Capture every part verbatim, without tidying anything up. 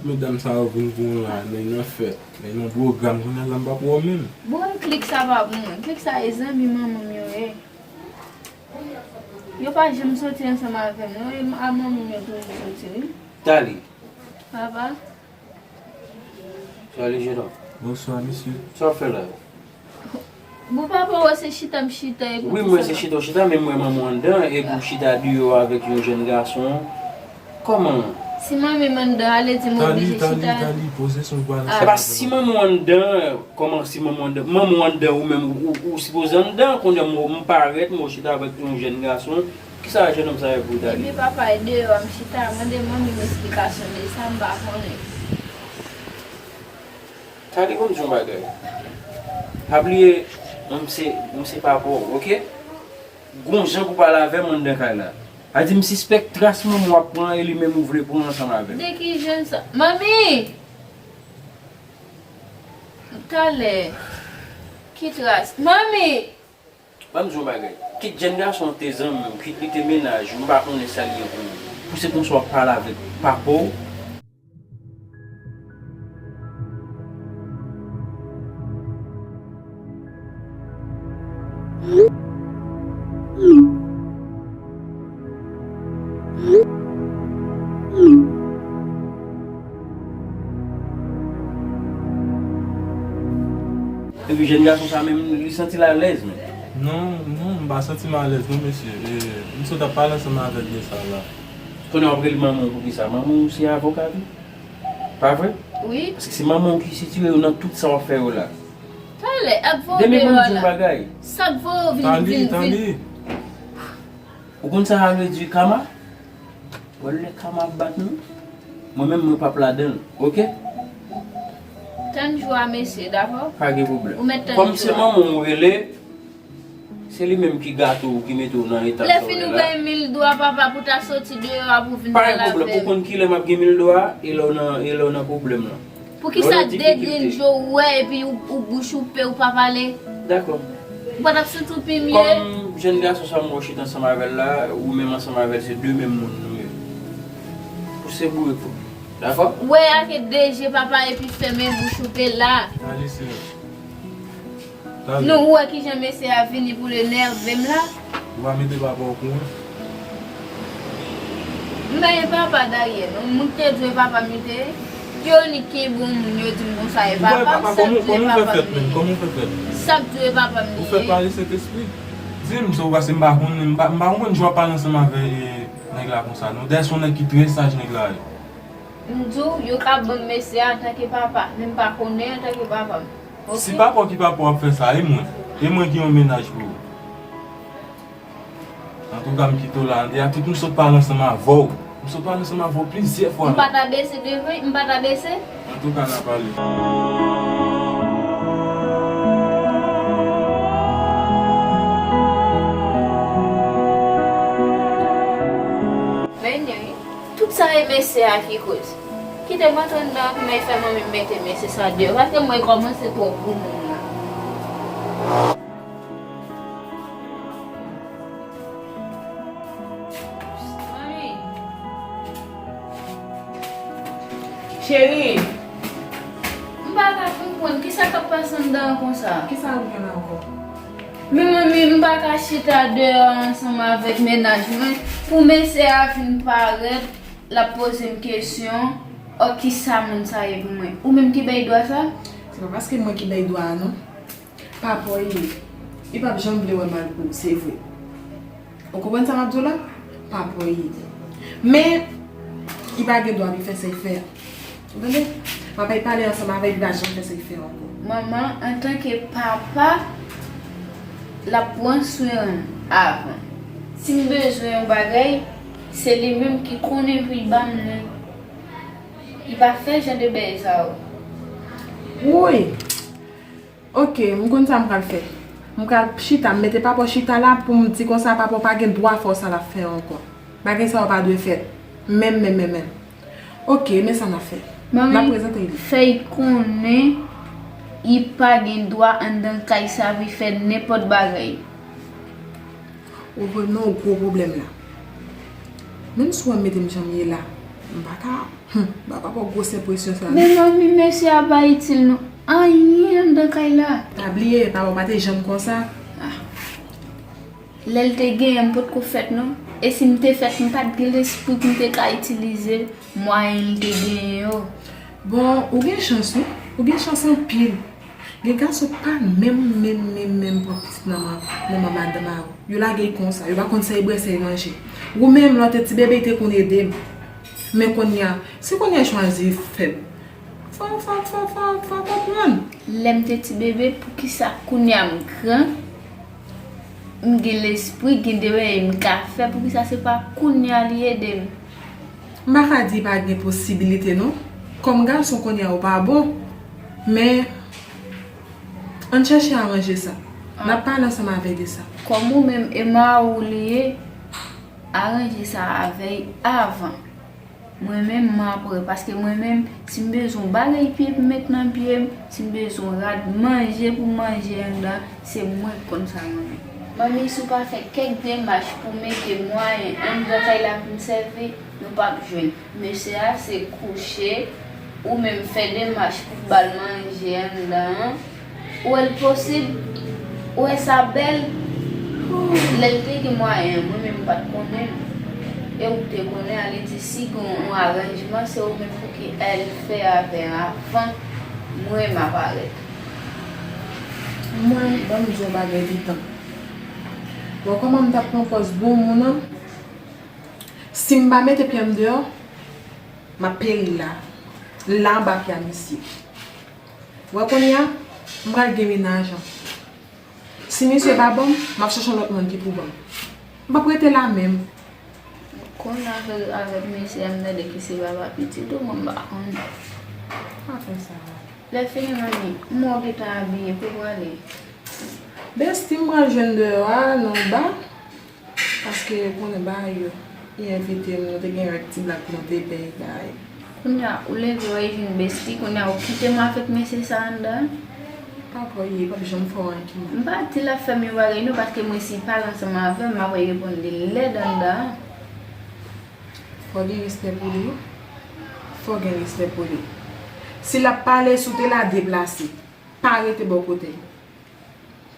Medam sa yo vin pou mwen la, nèg nan fèt, nèg nan pwogram, kounye a la m pa pou wè menm. Bon, klik sa pa pou mwen. Klik sa e zanmi manman m yo ye. Yo pa janm soti ansanm avè m, non, e a manman m yo toujou soti, wi. Tali. Papa. Tali, jenòm. Bonswa, mesye. Sa w ap fè la? Bon, papa, wè se chita m chita epi wi, mwen se chita w chita, men mwen manman w anndan, epi w chita deyò avèk yon jèn gason. Kòman? Si manmi m anndan, ale di m oblije chita. Tali, Tali, poze sou pale. Epa, si manman w anndan, kòman si manman w anndan? Manman w anndan, ou menm, ou, ou, ou sipoze anndan, kounye a m, m parèt, m chita avèk yon jèn gason. Kisa jennonm sa ye pou w, Tali? Epi papa, e deyò a m chita, mande manmi m esplikasyon de sa, m pa konnen. Tali, ban m di yon bagay. Pa bliye, mwen se, mwen se papa w, oke? Gon jan pou pale avè m anndan kay la. A di m sispèk tras manman w ap pran e li menm ou vle pran ansanm avè l. De ki jan sa? Manmi! Talè. Ki tras? Manmi! Ban m di w yon bagay. Kit jèn gason an te zanmi w, kit li te mennaj ou, m pa konnen sa l ye pou ou. Pou se konsa w ap pale avèk papa w. Epi jèn gason sa menm, li santi l alèz menm. Non, non, m pa santi m alèz non, mesye. E, m sot ap pale ansanm avè l de sa la. Kounye a w ap rele manman w poukisa? Manman w se avoka tou? Pa vre? Wi. Paske se manman w ki sitire w nan tout sa w ap fè yo la. Talè, ap voye w deyò la. Demen ban m di w yon bagay. Sa k voye w vin, vin, vin. Tali, Tali. Ou konn sa sa vle di kama? Wè lè kama ap bat nou, mwen menm mwen p ap ladan l, oke? Tann jou a mesye, dakò? Pa gen pwoblèm. Ou mèt tann jou a. Kòm se manman w ou rele, se li menm ki gate w, ki mete w nan eta sa w ye la. Lè fini w bay mil dola papa pou ta soti deyò a pou vin pale avè m. Pa gen pwoblèm, ou konn kilè m ap gen mil dola, e lè w nan, e lè w nan pwoblèm lan. Poukisa de grenn je w wè epi ou, ou bouch ou pe ou pa pale? Dakò. Ou pa t ap santi w pi mye? Kòm jèn gason sa m wè w chita ansanm avè l la, ou menm ansanm avè l, se de menm moun nou ye. Pouse bourek pou mwen. Dakò? Wè ake de je papa epi fèmen bouch ou pe la. Tali, silans. Tali. Nou wè kijan mesye a vini pou l enève m la. Ou pa mete papa w okouran? M pa gen papa dayè non. Moun ki te di w e papa m li te ye. Yo ni ki bon moun yo di m konsa e papa m, sa k di w e papa m li ye. Kòman w fè fèt menm? Kòman w fè fèt? Sa k di w e papa m li ye. Ou fèt pa Lesentespri? Di m sa w, paske m pa konnen, m pa, m pa konprann jan w ap pale ansanm avè, e, nèg la konsa non. Dayè se yon nèg ki trè saj nèg la ye. M di w, yo ka ban m mesye a antanke papa, men m pa konnen antanke papa m. Oke? Si papa w ki papa w ap fè sa, e mwen? E mwen ki yon mennaj pou ou? Antouka, m kite w la anndan, tout m sot pale ansanm avè w. M sot pale ansanm avè w plizyè fwa la. M pa ta bese devan, m pa ta bese. Antouka, n a pale. Men, Tout sa e mesye a ki koz. Kite m antre anndan pou m al fè manmi m mete mesye sa deyò, paske mwen kòmanse twòp pou moun nan. Manmi. Cheri. M pa ka konprann kisa k ap pase anndan an konsa. Kisa ou gen la ankò? Men manmi, m pa ka chita deyò ansanm avèk mennaj mwen pou mesye a vin parèt, l ap poze m kesyon, ò, kisa moun sa ye pou mwen? Ou menm ki bay dwa sa? Se pa paske mwen ki bay dwa a non. Papa w ye. Li p ap janm vle wè mal pou ou, se vre. Ou konprann sa m ap di w la? Papa w ye. Men, li pa gen dwa pou l fè sa l fè a. Ou tande? Papa, li pale ansanm avè l, li pa janm fè sa l fè ankò. Manman, antanke papa, l ap pran swen w avan. Si m bezwen yon bagay, se li menm ki konnen pou l ban m li. Li pa fè jan de bagay sa yo. Woy! Oke, m konn sa m pral fè. M pral chita, m mete papa w chita la pou m di konsa papa w pa gen dwa fè w sa l ap fè ankò. Bagay sa yo pa dwe fèt. Menm, menm, menm, menm. Oke, men sa n ap fè. N ap prezante li. Fè l konnen li pa gen dwa anndan kay sa pou l fè nenpòt bagay. Ou vin nan yon gwo pwoblèm la. Menm si w wè m mete m jan m ye la, M pa ka, hmm, m pa ka pran gwo enpresyon sa. Men manmi, mesye a pa itil nou anyen anndan kay la. Pa bliye, papa w pa te janm konsa. Ah. Lè l te genyen, m potko fèt non. E si m te fèt, m pa t gen lespri pou m te ka itilize mwayen l te genyen yo. Bon, ou gen chans wi. Ou gen chans anpil. Gen gason pa menm, menm, menm, menm pran pitit nan men, nan men madanm a yo. Yo lage l konsa. Yo pa konn sa y bwè, sa y manje. Ou menm, lè w te ti bebe, te konn ede m. Men kounye a, si kounye a chwazi fè m, fò, fò, fò, fò, fò konprann. Lè m te ti bebe, poukisa kounye a m gran, m gen lespri, gen de bagay m ka fè, poukisa se pa kounye a li ede m? M pa ka di pa gen posibilite non. Kòm gason kounye a ou pa bon, men ann chèche aranje sa. N ap pale ansanm avè l de sa. Kòm ou menm e mari w li ye, aranje sa avè l avan. Mwen menm, m apre, paske mwen menm, si m bezwen yon bagay pye pou m met nan pye m, si m bezwen yon rad manje pou m manje anndan, se mwen k konn sa mwen menm. Manmi, si w pa fè kèk demach pou mete mwayen anndan kay la pou m sèvi, nou p ap jwenn. Mesye a se kouche, ou menm fè demach pou ba l manje anndan an. Ou wè l posib? Ou wè sa bèl? Lè l te gen mwayen an, mwen menm m pa t konnen l. E ou te konnen, ale di si gen yon aranjman, se ou menm pou ki al fè avè l avan mwen m aparèt. Mwen, ban m di w yon bagay pitan. Bon, kòman m t ap pran pòz bon moun an? Si m pa mete pye m deyò, m ap peri la. La anba pye a misye. Wè kounye a, m pral gen mennaj an. Si misye pa ban m, m ap chèche yon lòt moun ki pou ban m. M p ap rete la menm. Konn afè avèk mesye a, m tande ki se papa pitit ou, mwen m pa konnen. Pa fè sa. Lè fini, manmi, m wè w gentan abiye, kote w prale? Besti, m pral jwenn deyò a, nan ba. Paske ou konnen bagay yo, li envite m, nou te gen yon ti blag pou nou te bay bagay. Kounye a, ou leve, w al jwenn besti, kounye a, ou kite m avèk mesye sa anndan? Pa kwè, li p ap janm fè w anyen ki mal. M pa di l ap fè m yon bagay non, paske mwen si l pale ansanm avè m, m ap reponn li lèd anndan. Fò w gen respè pou li, wi. Fò w gen respè pou li. Si l ap pale, si w te la, deplase. Pa rete bò kote l.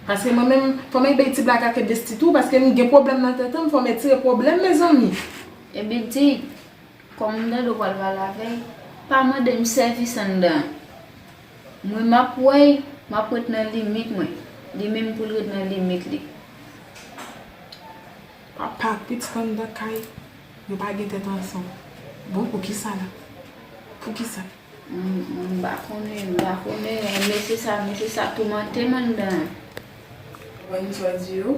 Paske mwen menm, fò m bay ti blag ak besti tou, paske m gen pwoblèm nan tèt an, fò m retire pwoblèm, mezanmi. Epi di, kòm m tande w pral pale avè l, pa mande m sèvis anndan an. Mwen m ap wè l, m ap ret nan limit mwen. Li menm pou l ret nan limit li. Papa ak pitit anndan kay, yo pa gen tèt ansanm. Bon, poukisa la? Poukisa? M, m pa konnen, m pa konnen. Mesye sa, mesye sa toumante m anndan an. Ou konn sa w di yo?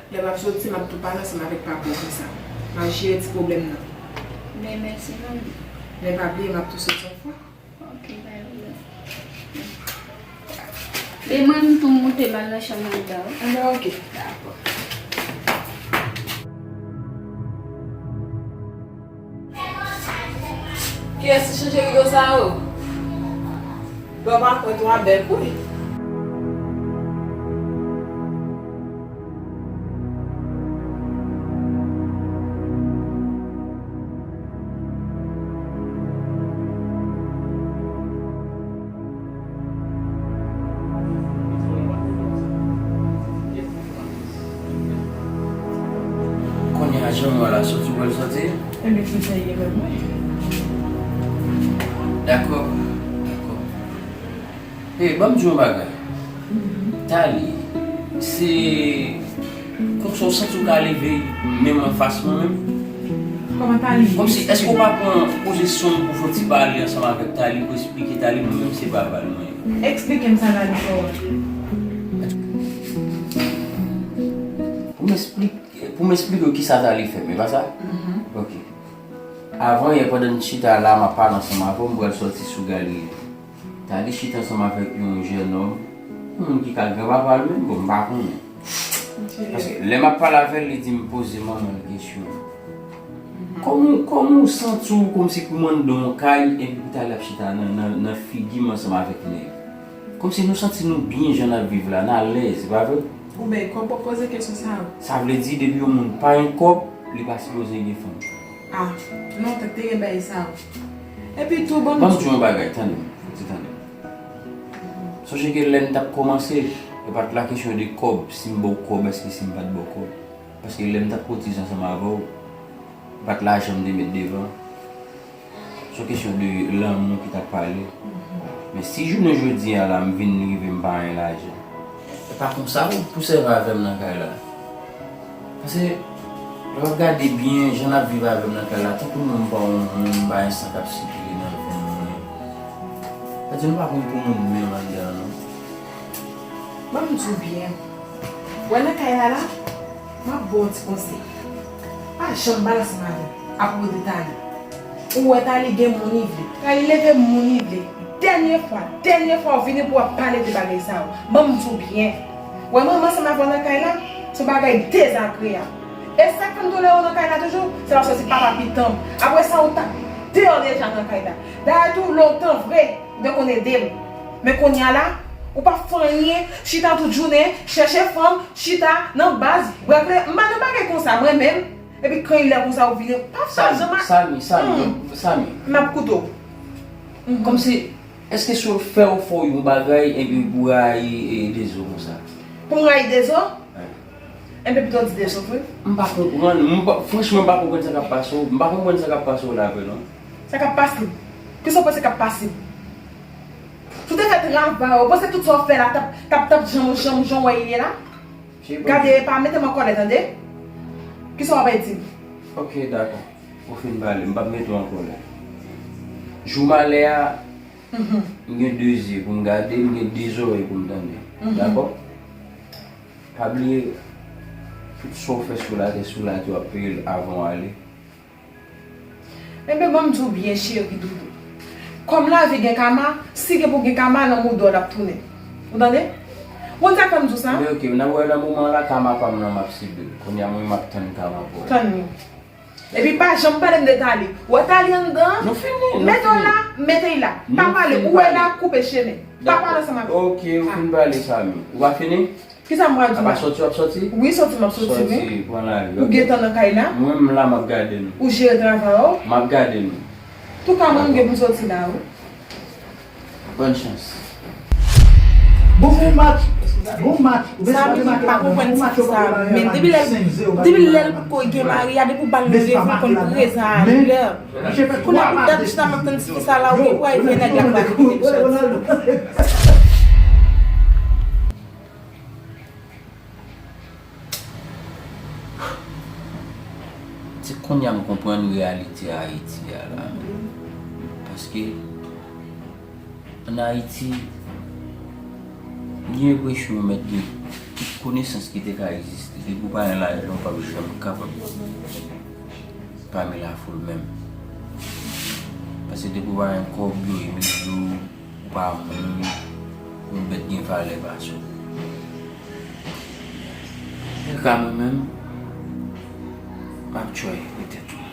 Lè m ap soti, m ap tou pale ansanm avèk papa w konsa. M ap jere ti pwoblèm nan. Men mèsi, manmi. Men pa bliye, m ap tou soti yon fwa. Ok, pa gen pwoblèm. Men mwen, m tou moute m al nan chanm anndan, wi. Anben, ok. Dakò. Kiyès ki chanje rido sa yo? Bò pa kwè twa bèk wi. Kounye a, jan m wè la, soti w pral soti? Ebyen, se sa ye menm, wi. Dakò, dakò. Hey, ban m di w yon bagay. Tali, se kòmsi w santi w ka leve menm anfas mwen menm? Kòman Tali? Kòmsi, èske w pa pran pozisyon pou fè yon ti pale ansanm avèk Tali, pou esplike Tali mwen menm se papa l mwen ye? Eksplike m sa Tali fè w la. Pou m esplike, pou m esplike w kisa Tali fè m, e pa sa? Mhm. Ok. Avan yè, pandan n chita la, m ap pale ansanm avè w, m pral sòti sou galri a. Tali chita ansanm avèk yon jènòm, yon moun ki ka granpapa l menm, bon, m pa konnen. Paske lè m ap pale avè l, li di m poze manman l kesyon. Kòman, kòman w santi w kòmsi pou m anndan yon kay, epi pou Tali ap chita nan, nan, nan figi m ansanm avèk nèg? Kòmsi nou santi nou byen jan n ap viv la, n alèz, e pa vre? Ou bay kòb pou poze kesyon sa yo? Sa vle di, depi yon moun pa gen kòb, li pa sipoze gen fanm. Ah, lontan te gen bagay sa yo. Epi tou, ban m Ban m di w yon bagay, tande m, fò ti tande m. Sonje ke lè n t ap kòmanse, e pa t la kesyon de kòb, si m ba w kòb, èske si m pa t ba w kòb. Paske lè m t ap kotize ansanm avè w, e pa t lajan m te met devan. Se yon kesyon de lanmou ki t ap pale. Men si jounen jodi a la, m vin rive m pa gen lajan, e pa konsa ou pou sèvi avè m nan kay la. Paske, lè w ap gade byen, jan n ap viv avè m nan kay la, tankou moun pa yon moun, m pa yon san k ap sikile nan venn mwen. Sa di nou pa konn pou moun menm anndan an, non. Ban m di w byen. Wè nan kay la la, m ap ba w ti konsèy. Pa janm pale ansanm avè m apwopo de Tali. Ou wè Tali gen moun li vle. Tali leve moun li vle. Dènye fwa, dènye fwa w vini pou w ap pale de bagay sa yo. Ban m di w byen. Wè manman ansanm avè w nan kay la, se yon bagay dezagreyab. E sa k fè m toulere w nan kay la toujou, se paske w se papa pitit mwen. Apre sa, ou t ap deyò deja nan kay la. Dayè tou, lontan vre, ou te konn ede m. Men kounye a la, ou pa fè anyen, chita tout jounen, chèche fanm, chita nan baz, bwè kleren, m pa nan bagay konsa, mwen menm. Epi kan lè konsa ou vini, pa fè Samy, janm a- Samy, Samy, Hmm. Samy. M ap koute w. Mhm. Kòmsi, èske si w fè w fè w yon bagay, epi pou rayi, e, Dezo konsa? Pou m rayi Dezo? Wi. Enben pito w di Dezo vre. M pa konprann, m pa, franchman, m pa konprann sa k ap pase w. M pa konprann sa k ap pase w la vre, non. Sa k ap pase m? Kisa w panse k ap pase m? Si w te fè travay, ou panse tout sa w fè la t ap, t ap, t ap janm, janm, jan w wè l ye la? Gade, pa mete m an kòlè, tande? Kisa w ap di m? Ok, dakò. Ou fin pale, m p ap mete w an kòlè. Jou malè a, Mhm. M gen de zye pou m gade, m gen de zòrèy pou m tande. Mhm. Dakò? Pa bliye, tout sa w fè sou latè, sou latè w ap peye l avan w ale. Enben, ban m di w byen, cheri doudou. Kòm lavi gen kama, si gen pou gen kama, nan mouda w l ap tounen. Ou tande? Ou konn sa k fè m di w sa? Men ok, nan wè nan moman la, kama pa m nan m ap sibi l. Kounye a, mwen, m ap tann kama pou w. Tann li. Epi pa janm pale m de Tali. Ou wè Tali anndan an? Nou fini, nou fini. Mete w la, mete l la. Pa pale, ou wè la, koupe chemen. Pa pale ansanm avè m. Ok, ou fin pale, Samy. Ou pa fini? Kisa m pral di w la? Apa sòti w ap sòti? Wi, sòti m ap sòti, wi. Sòti, pran lari. Ou gentan nan kay la? Mwen, m la, m ap gade nou. Ou jere travay ou? M ap gade nou. Touka, mwen, m gen pou m sòti la, wi. Bòn chans. Bon, bon match. Bon match. Ou bezwen Samy, m pa konprann ti fi sa a menm. Depi lè, depi lè l poko gen mari a, depi w ba l randevou, l konn prezan a lè. Kounye a pou dat chita m ap tann ti fi sa la, ou gen pou al fè nèg la pa koute m sòti. Se kounye a m konprann reyalite Ayiti a la. Paske, ann Ayiti, m gen enpresyon mèt gen tout konesans ki te ka egziste. Depi w pa gen lajan, w p ap janm kapab pami lafoul menm. Paske depi w pa gen kòb, yo imilye w, ou pa moun, yon bèt gen valè pase w. Nan ka mwen menm, m ap try pou tèt mwen.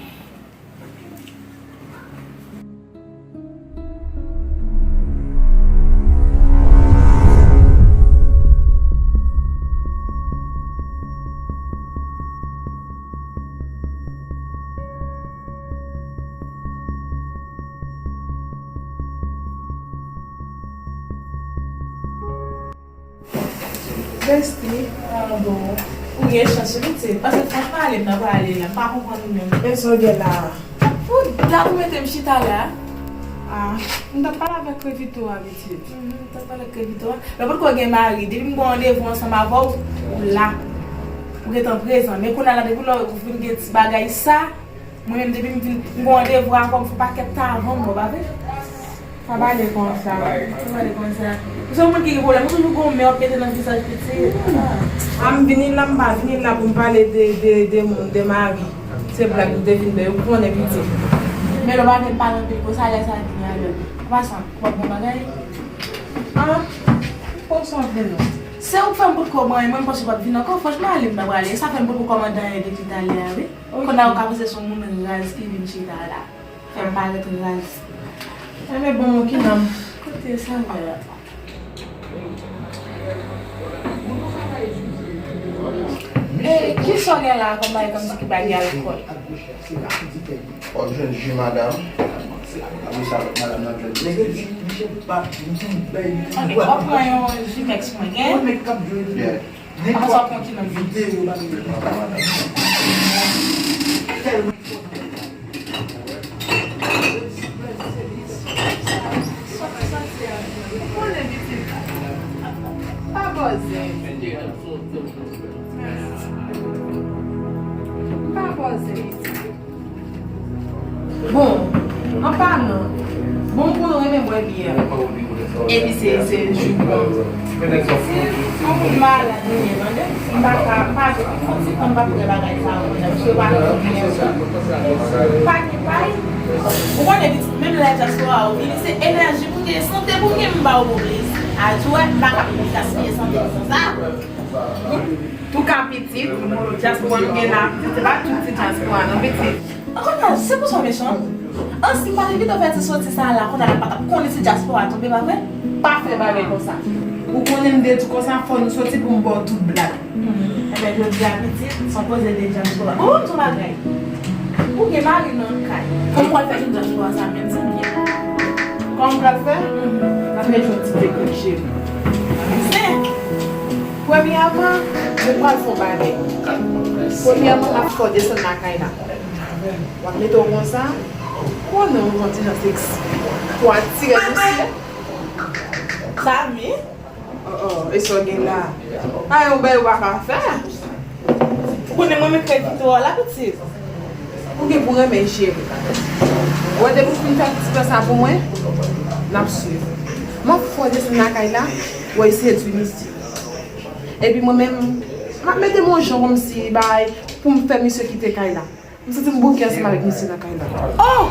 Besti, ah bon. Ou gen chans wi pitit, paske fòk pale m nan pale la, m pa konprann ou menm. E sa w gen la a? Pou dat ou mete m chita la. Ah, m t ap pale avèk Krevito a pitit. Mhm, m t ap pale ak Krevito a. Men potko gen mari, depi m gen randevou ansanm avè w, ou la. Ou gentan prezan. Men kounye a la, depi lè ou vin gen ti bagay sa, mwen menm, depi m vin, m gen randevou avè w, m fè pakèt tan avan m, ou pa vre? Pa pale konsa. Pa pale konsa. Ou se yon moun ki gen pwoblèm, ou toujou gen yon men w ap mete nan vizaj pitit. A, m vini la, m pa vini la pou m pale de, de, de moun, de mari. Se blag m te vin fè, ou konnen pitit. Men lè w pa vin pale anpil konsa, lè sa vini avè m. An pasan, w ap bon bagay? A, konsa w vle non. Se ou k fè m potko manyen, mwen m panse w ap vin ankò, franchman, ale m nan prale. Sa fè m potko kòmande anyen depi talè a, wi. Kounye a ou ka panse se yon moun raz ki vin chita la. Fè m parèt raz. Enben bon, Mokinam. Kote sa fè a? E, kisa w gen la kòm bagay kòmsi ki pa gen alkòl? W ap jwenn ji madanm. Apre sa, lòt madanm nan jwenn. Nèg yo di, misye pa, misye bèy. Annik, w ap pran yon Jimex mwen gen. Apre sa, w ap pran kilòt videyo ba nou. Pa bòzè. Pa bòzè. Bon, an palan, bon, pou nou renmen bwè byè. Epi se, se jou bon. Si yon moun malad, ou byen tande, m pa ka, m pa, m fon ti tan m pa fè bagay sa yo, paske yo pa konn byen. Pa gen pay. Ou konnen pitit, menm lè dyaspora yo vini, se enèji pou gen, sante pou gen, m ba yo bon plezi. A di w, m pa ka gaspiye sante m konsa. Tou ka pitit, dyaspora nou gen la, pitit, se pa tout ti dyaspora non, pitit. An konnya, se konsa w mechan? An si m pa te pito fè ti soti sa la, konnya l pa t ap konnen si dyaspora tonbe, pa vre? Pa fè bagay konsa. Ou konnen m te di konsa, fò nou soti pou m ba w tout blag. Enben, jodi a, pitit, se yon koze de dyaspora. Bon, m di w bagay. Ou gen mari nan kay. Kòman w pral fè jwenn dyaspora sa menm, di m byen? Kòman m pral fè? M ap mete yon ti teknik cheve. Premyèman, nou pral fè yon bagay. Premyèman, m ap fè w desann lakay la. W ap mete w konsa. Konnen w yon ti jan seksi. Pou w atire mesye. Samy. Oh, oh, e sa w gen la? A, yon bagay ou pa ka fè. Ou konnen mwen menm kredi to a la, pitit. Ou gen pou renmen cheri. Ou wè depi w fin fè ti pè sa pou mwen, n ap swiv. M ap fè w desann lakay la, w al sedui misye. Epi mwen menm, m ap mete m yon jan kòmsi bay pou m fè misye kite kay la. M santi m bouke ansanm avèk misye nan kay la. Oh!